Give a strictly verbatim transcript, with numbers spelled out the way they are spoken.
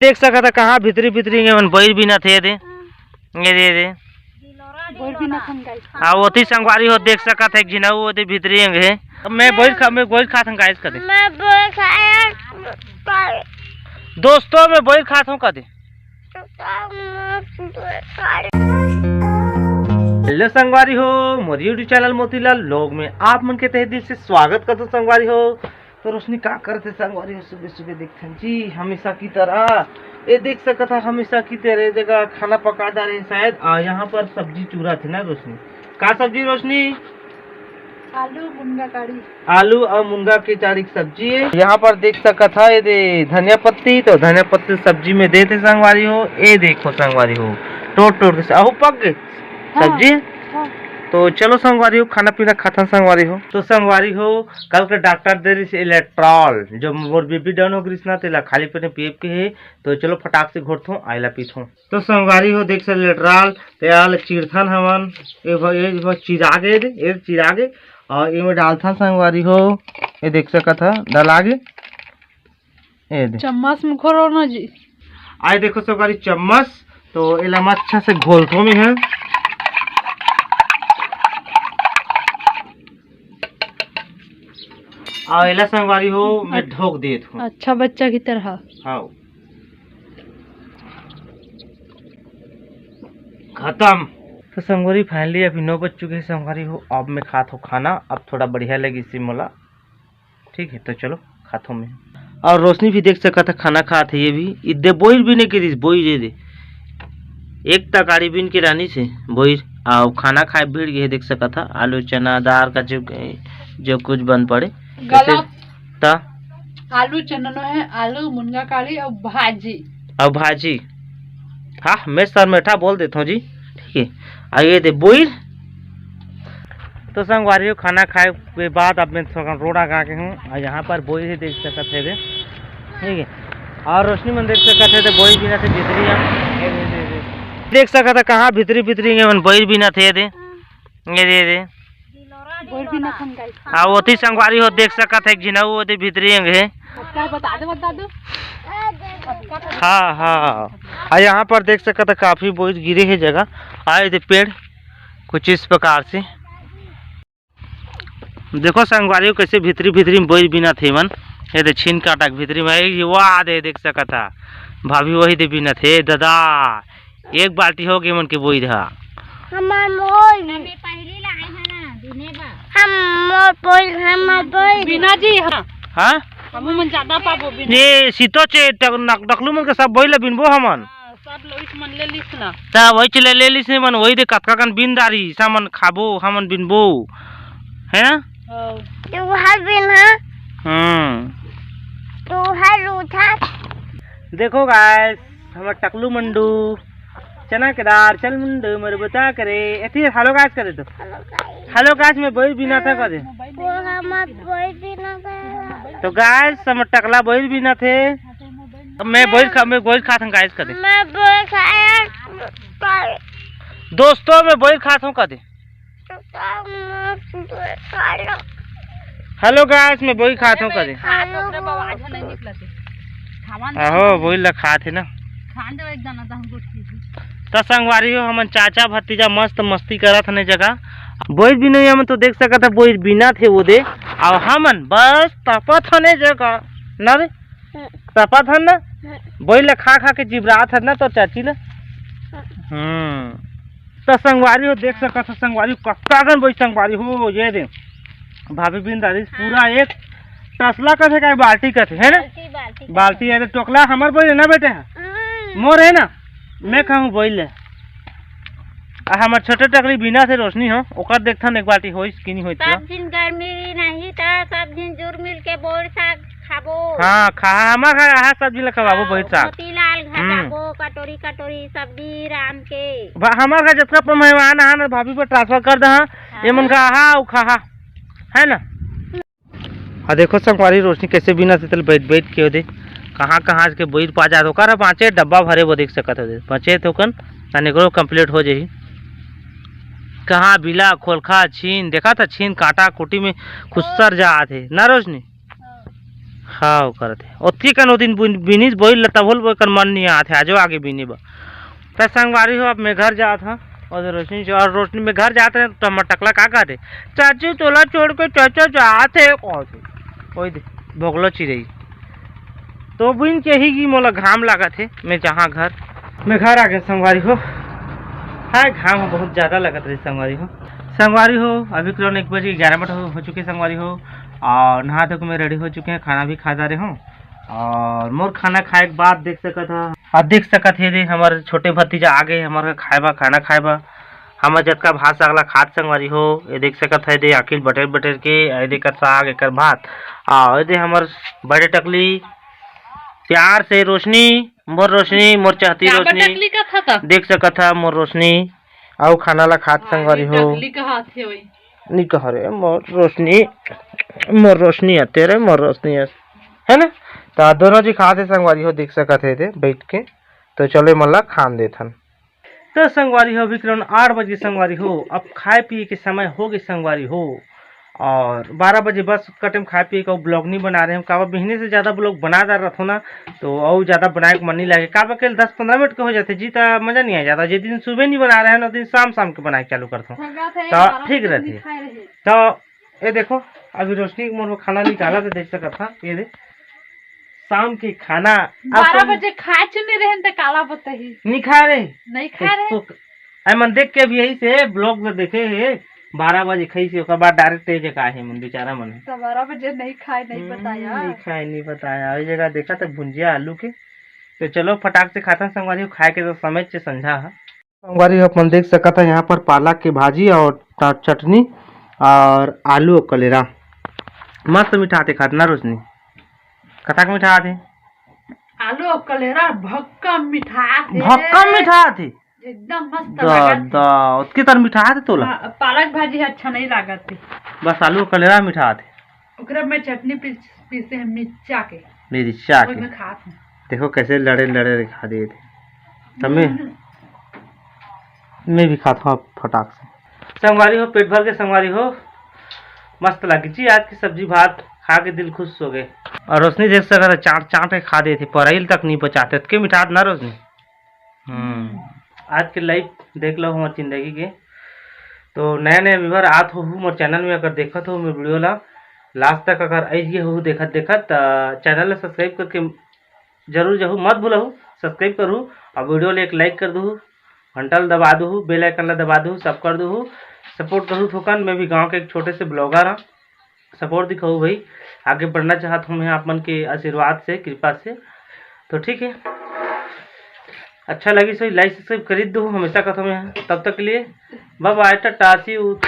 देख सकत ह कहाँ भीतरी भीतरी एमन बइर बिनत हे दे। ये दे, ये दे। बइर बिनत हन guys। हाँ, ओती संगवारी हो देख सकत ह एक झिन अउ ओती भीतरी अंग हे। अब मैं बइर खा, मैं बइर खात हूँ guys कदे। मैं बइर खाया। दोस्तों, मैं बइर खात हूँ कदे। हेलो संगवारी हो, मोर YouTube चैनल मोतीलाल व्लॉग में आप मन के तहे दिल से स्वागत करथों संगवारी हो। तो रोशनी का करत हे संगवारी हो, सुबह सुबह देखथन जी, हमेशा की तरह ये देख सकत ह, हमेशा की तरह ये जगह खाना पका डारे हे शायद। आ, यहाँ पर सब्जी चूरा थे ना रोशनी, का सब्जी रोशनी? आलू मुनगा काढ़ी। आलू अउ मुनगा के चारी के सब्जी हे। यहाँ पर देख सकत ह, ये दे धनिया पत्ती, तो धनिया पत्ती सब्जी में देथे संगवारी हो। ये देखो संगवारी हो, टोट टोट के अहू पक गे हाँ, सब्जी। हाँ। तो चलो संगवारी हो, खाना पीना खाथन संगवारी हो। तो संगवारी हो, कल के डॉक्टर दे रहिस इलेट्रॉल, जो मोर बीपी डाउन हो गिस ना, तेला खाली पेट में पिए के हे। तो चलो फटाक से घोरथों, आइला पीथों। तो संगवारी हो, देख से लेटराल, ते आल चिरथन हमन, ए भ-, ए भ-, चिरागे दे, ए चिरागे, अउ एमे डालथन संगवारी हो, ये देख सकत ह, डलागे, ए दे। चम्मच में घोरो ना जी। आए देखो संगवारी चम्मच, तो एला हम अच्छा से घोलथों में है। अउ एला संगवारी हो, मैं ढोक देत हूँ। अच्छा बच्चा की तरह। हाँ। खत्म। तो संगवारी finally अभी नौ बज चुके हैं संगवारी हो। अब मैं खात हूँ खाना, अब थोड़ा बढ़िया लगिस मोला। ठीक है, तो चलो खात हूँ मैं। अउ रोशनी भी देख सकत ह खाना खात हे, ये भी इदे बोइर बिने के दिस, बोइर ये दे। एक तकारी बिन के लानिस हे बोइर, अउ खाना खाए भिड़ गे हे, देख सकत ह आलू चना दार का जो, जो कुछ बन पड़े। गलत। त आलू चना नो हे, आलू मुनगा काढ़ी अउ भाजी। अउ भाजी, हाँ, मैं सरमेठा बोल देथों जी, ठीक है। अउ ये दे बोइर। तो संगवारी हो, खाना खाए के बाद अब मैं थोड़ा रोड आ गे हूँ, अउ यहाँ पर बोइर ही देख सकत हे दे, ठीक है। अउ रोशनी मन देख सकत हे दे, बोइर बिनथे भीतरी हम, ये दे, दे, दे। देख सकत ह कहाँ भीतरी भीतरी एमन बोइर बिनथे दे, ये दे, दे। बोइर बिनत हन guys। हाँ, ओती संगवारी हो देख सकत ह, एक झिन अउ ओती भीतरी अंग हे। अब का बता दे, बता दो। हाँ, हाँ। अउ यहाँ पर देख सकत ह काफी बोइर गिरे हे जगह। आए दे पेड़ कुछ इस प्रकार से। देखो संगवारी हो कैसे भीतरी भीतरी में बोइर बिनत हे मन। ये दे छीन काटा के भीतरी में, ये वाह दे देख सकत ह। भाभी वही दे बिनत हे दादा। एक बाल्टी हो गे मन के बोइर हा। हमार बोइर। अबे पहली ला आए है ना, बिने बा। हम मोर बोइर, हमार बोइर। बिना जी, हाँ। हाँ? हमू मन ज्यादा पाबो बिना। ये सीतो चे टक-, नक-, टकलू मन के सब बोइर ला बिनबो हमन। हाँ, सब लोइस मन ले लिस ना। ता वही चले ले लिस मन, वही दे कतका कन बिन डारी, सा मन खाबो, हमन बिनबो। है ना? हाँ। तू हर बिन हा। हम्म। तू हर उठा। देखो guys, हमर टकलू मंडू, चना के दार, चल मंडू, मोर बता करे, एती hello guys करे तो। Hello guys। Hello guys, मैं बोइर बिनत हँव करे। वो हमर बोइर बिनत हे। तो guys, हमर टकला बोइर बिनत हे। मैं बोइर खा, मैं बोइर खात हँव guys करे। मैं बोइर खाया। दोस्तों, मैं बोइर खात हँव करे। Hello guys, मैं बोइर खात हँव करे। खात ओकरे बर आवाज नहीं निकलत हे। खावन दे। आहो, बोइर ला खात हे ना। खान दे एक दाना, त हम गोठ खींची। त संगवारी हो, हमन चाचा भतीजा मस्त मस्ती करत हन ए जगह। बोइर बिनोइया मन तो देख सकत ह, बोइर बिनत हे ओ दे। अउ हमन बस तपत हन ए जगह। ना रे? तपत हन ना? बोइर ला खा खा के जिबरात हन ना तोर चाची ला। हम्म। त संगवारी हो, देख सकत ह संगवारी हो, कतका कन बोइर संगवारी हो, ये दे। भाभी बिन डारिस पूरा एक तसला कथे का बाल्टी कथे, है ना? बाल्टी, बाल्टी कथे। बाल्टी है, तो टोकला हमर बोइर हे ना बेटे? हम्म। मोर हे ना? मैं खाहूँ बोइर ले। आ हमर छोटे टकली बिनत हे रोशनी हो, ओकर देखथन एक बाल्टी होइस कि नहीं होइस तो। सब झिन गर्मी नहीं त सब झिन जुर मिल के बोइर साग खाबो। हाँ, खा, हमर घर आहा सब झिन ला खवाबो हाँ, बोइर साग। मोतीलाल घर हम्म। जाबो, कटोरी कटोरी सब्जी रांध के। भा-, हमर घर जतका प-, मेहमान आहा ना, भाभी पर transfer कर दहा, हाँ। ये मन का आहा अउ खाहा, है ना? आ देखो संगवारी, रोशनी कैसे बिनत हे तेला बैठ बैठ के ओ दे, कहाँ कहाँ के बोइर पा जात, ओकर पाँचे डब्बा भरे वो देख सकत हो दे, पाँचे थोकन, ना एकरो complete हो जाही। कहाँ बिला, खोलखा, छीन, देखा था छीन, काटा, कुटी में खुस्सर जात हे, ना रोशनी? हाँ, वो करत हे। ओतकी कन ओ दिन बुन-, बिनिस बोइल ल तभो ल ओकर मन नइ आत हे, आजो आगे बिने बर। त संगवारी हो, अब मैं घर जात हँव। और रोशनी जो, और रोशनी मैं घर जात रहे, त हमर टकला का कहत हे, "चाची, तोला छोड़ के चाचा जात हे," कहत हे। ओई दे, भोगलो चिरई। तो बिन के ही कि मोला घाम लागत हे, मैं जाहूँ घर। मैं घर आ गेंव संगवारी हो। हाय, घाम ह बहुत ज्यादा लगत रहिस संगवारी हो। संगवारी हो, अभी करीबन एक बज के ग्यारह मिनट हो, हो चुके संगवारी हो। और नहा धो के मैं ready हो चुके हँव, खाना भी खा डारे हँव। और मोर खाना खाए के बाद देख सकत हव, अउ देख सकत हे दे, हमर छोटे भतीजा आ गे हमर खाए बर, खाना खाए बर। हमर जतका भात साग ला खात संगवारी हो, ये देख सकत हे दे, आखिर बटेर बटेर के, ये दे एकर साग, एकर भात। आ, ये दे हमर बड़े टकली, प्यार से रोशनी, मोर रोशनी, मोर चाहती रोशनी। देख सकत हव मोर रोशनी, अउ खाना ला खात संगवारी हो। टकली कहात हे वही। नी कह रे, मोर रोशनी, मोर रोशनी आते रे, मोर रोशनी आते। है ना? त दोनों जी खात हे संगवारी हो, देख सकत हे दे, बैठ के। तो चलो, एमन ला खान देथन। तो संगवारी हो, अभी करीबन आठ बजे संगवारी हो, अब खाए पिए के समय हो गे संगवारी हो। और बारह बजे बस कटे म खाए पिए के, अउ vlog नइ बना रहे हँव, काबर बिहने से ज्यादा vlog बना डारत हँव ना, तो अउ ज्यादा बनाए के मन नइ लागे, काबर के दस पंद्रह मिनट के हो जाथे जी, त मजा नइ आ जाता। जे दिन सुबह नइ बना रहे हँव ना, ओ दिन शाम शाम के बनाए के चालू करत हँव, त ठीक रहथे। त ये देखो, अभी रोशनी मोर खाना निकालत हे, देख सकत हव, ये दे शाम के खाना। बारह बजे खाए चुने रहे त काला बताही। नइ खाए रहे। नइ खाए रहे। तो एमन देख के अभी यही से vlog में देखे हे, बारह बजे खाइस हे, ओकर बाद direct ये जगह हे मन बेचारा मन। त बारह बजे नइ खाए, नइ बताया। नइ खाए, नइ बताया। ये जगह देखत हव भुंजिया आलू के। तो चलो फटाक से खाथन संगवारी हो, खाए के तो समय चे संझा ह। संगवारी हो, अपन देख सकत हव यहाँ पर पालक के भाजी और ट-, चटनी और आलू और कलेरा। मस्त मिठाथे खात ना रोशनी। कतक मिठाथे? आलू और कलेरा भक्कम मिठाथे। भक्कम मिठाथे। एकदम मस्त दा, लागत हे। दा, ओतके तर मिठाथे तोला। हाँ, पालक भाजी अच्छा नइ लागत हे। बस आलू और कलेरा मिठाथे। ओकरा में चटनी पीस-, पीसे हँव मिर्चा के। मिर्चा के। मैं खात हँव। देखो कैसे लड़े लड़े खा देथे। त मैं, हम्म। मैं भी खात हँव फटाक से। संगवारी हो, पेट भर के संगवारी हो, मस्त लागे जी आज के सब्जी भात खा के दिल खुश हो गे। और रोशनी देख सकत हव, चाट चाट के खा देथे, परइल तक नइ बचाथे, अतके मिठाथे ना रोशनी। हम्म, आज के life देख लो हमर जिंदगी के। तो नया नया viewer आत होहू मोर channel में, अगर देखत हो मोर video ला last तक, अगर आइस गे होहू देखत देखत, त channel ला subscribe करके जरूर जाहू, मत भूलहू, subscribe करहू और video ला एक like कर दूहू, घंटा ला दबा दूहू, bell icon ला दबा दूहू, सब कर दूहू। Support करहू थोकन, मैं भी गाँव के एक छोटे से vlogger हँव। Support दिखाहू भाई, आगे बढ़ना चाहत हँव मैं आप मन के आशीर्वाद से, कृपा से। तो ठीक हे, अच्छा लगिस होही, like subscribe करी दूहू, हमेशा कथँव मैं। तब तक के लिए bye bye, Tata, see you।